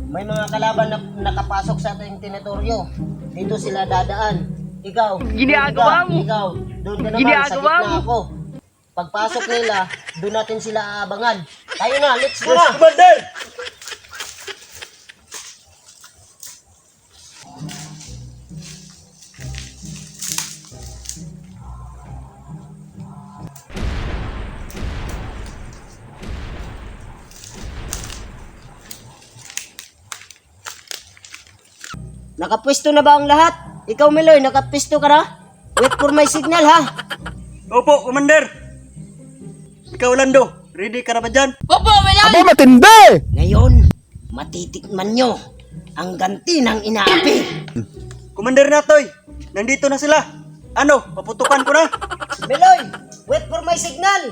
may mga kalaban na nakapasok sa ating teritoryo. Dito sila dadaan. Ikaw, Ginagawa mo. Ikaw, doon ka naman, Ginagawa sa gitna mo. ako. Pagpasok nila, doon natin sila aabangan. Tayo na, let's go Yes, na! Commander! Nakapwesto na ba ang lahat? Ikaw, Meloy, nakapwesto ka na? Wait for my signal, ha? Opo, Commander! Ikaw, Lando, ready ka na ba dyan? Opo, wala. Aba, matindi! Ngayon, matitikman nyo ang ganti ng inaapi. Commander Natoy, nandito na sila. Ano, paputukan ko na. Meloy, wait for my signal.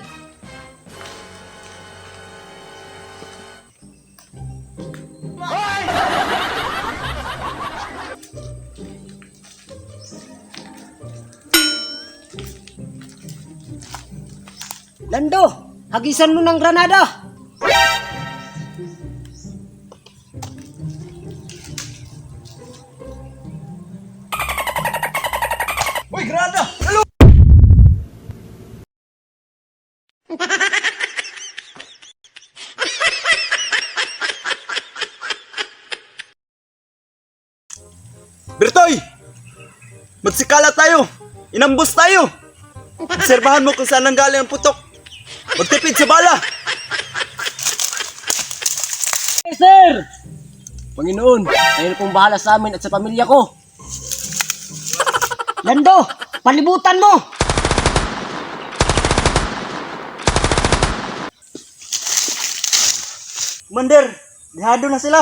Lando, hagisan mo ng granada. Uy, Grada! Hello! Bertoy! Magsikala tayo! Inambos tayo! Obserbahan mo kung saan nanggaling ang putok. Magtipid sa bala! Hey, sir! Panginoon, kayo na pong bahala sa amin at sa pamilya ko. Lando, palibutan mo! Commander, dihado na sila.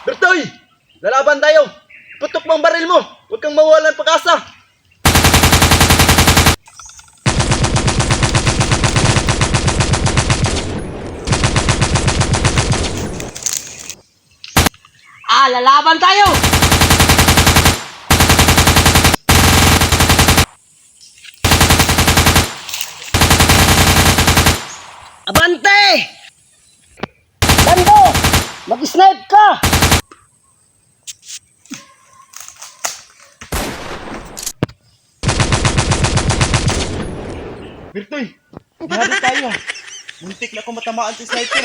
Bertoy! Lalaban tayo! Putok mo ang baril mo! Huwag kang mawalan ng pag-asa! Lalaban tayo! Abante! Lando, mag-snipe ka! Bertoy! Dihado tayo! Muntik na akong matamaan si sniper!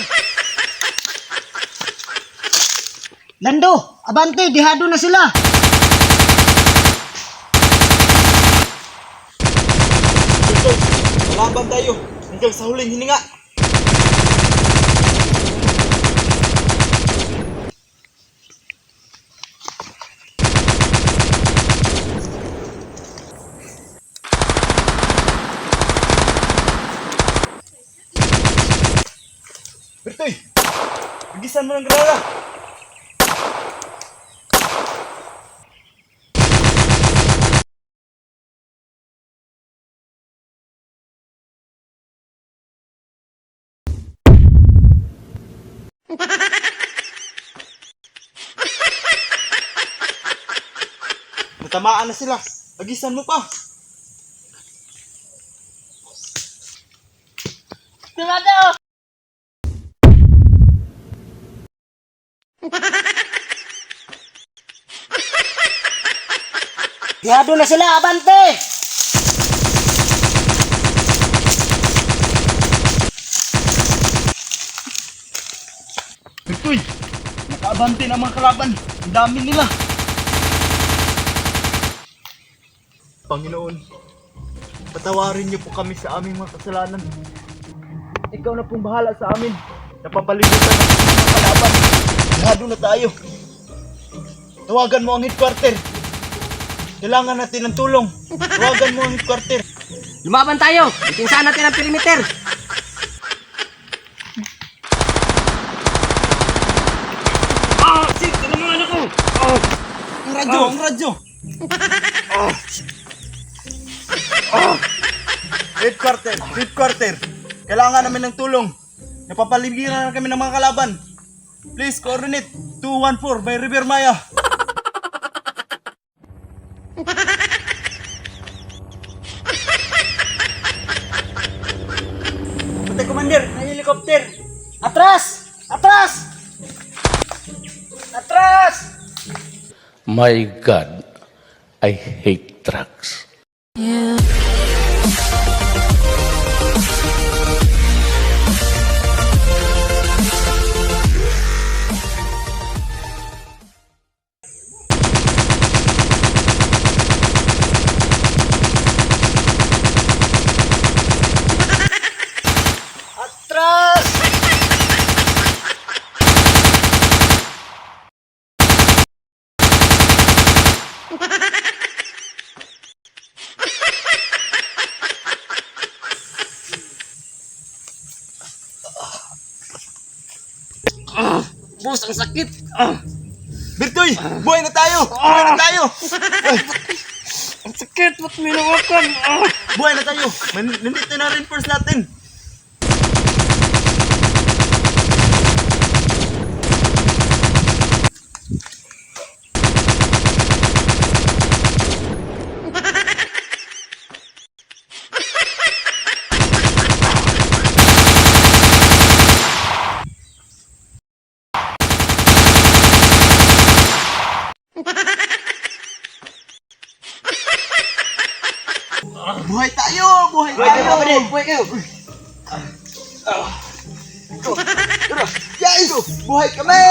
Lando, abante, dihado na sila! Bertoy! Lalaban tayo! Hanggang sa huling hininga! Bertoy! Bigisan mo ng granada! Natamaan na sila! Bigisan mo pa! Tumataw. Dihado na sila, abante! Bertoy! Nakaabante na mga kalaban! Ang dami nila! Panginoon, patawarin niyo po kami sa aming mga kasalanan. Ikaw na pong bahala sa amin. Napapalibutan na po ng mga kalaban. Dihado na tayo. Tawagan mo ang headquarter. Kailangan natin ng tulong. Tawagan mo ang headquarter. Lumaban tayo! Itinsahan natin ang perimeter! Shit! Tinamaan ako! Ang radyo! Ang radyo! Headquarter! Headquarter! Kailangan namin ng tulong. Napapaligiran na kami ng mga kalaban. Please coordinate 214 by River Maya. Patay, Commander! May helicopter! Atras! Atras! Atras! My God, I hate drugs. Atras! Boss, ang sakit! Bertoy! Buhay na tayo! Buhay na tayo! Ang sakit! Ba't minawakan? Buhay na tayo! Nandito na reinforce natin! Buhay tayo! Buhay tayo! Buhay kayo! Guys! Buhay kami!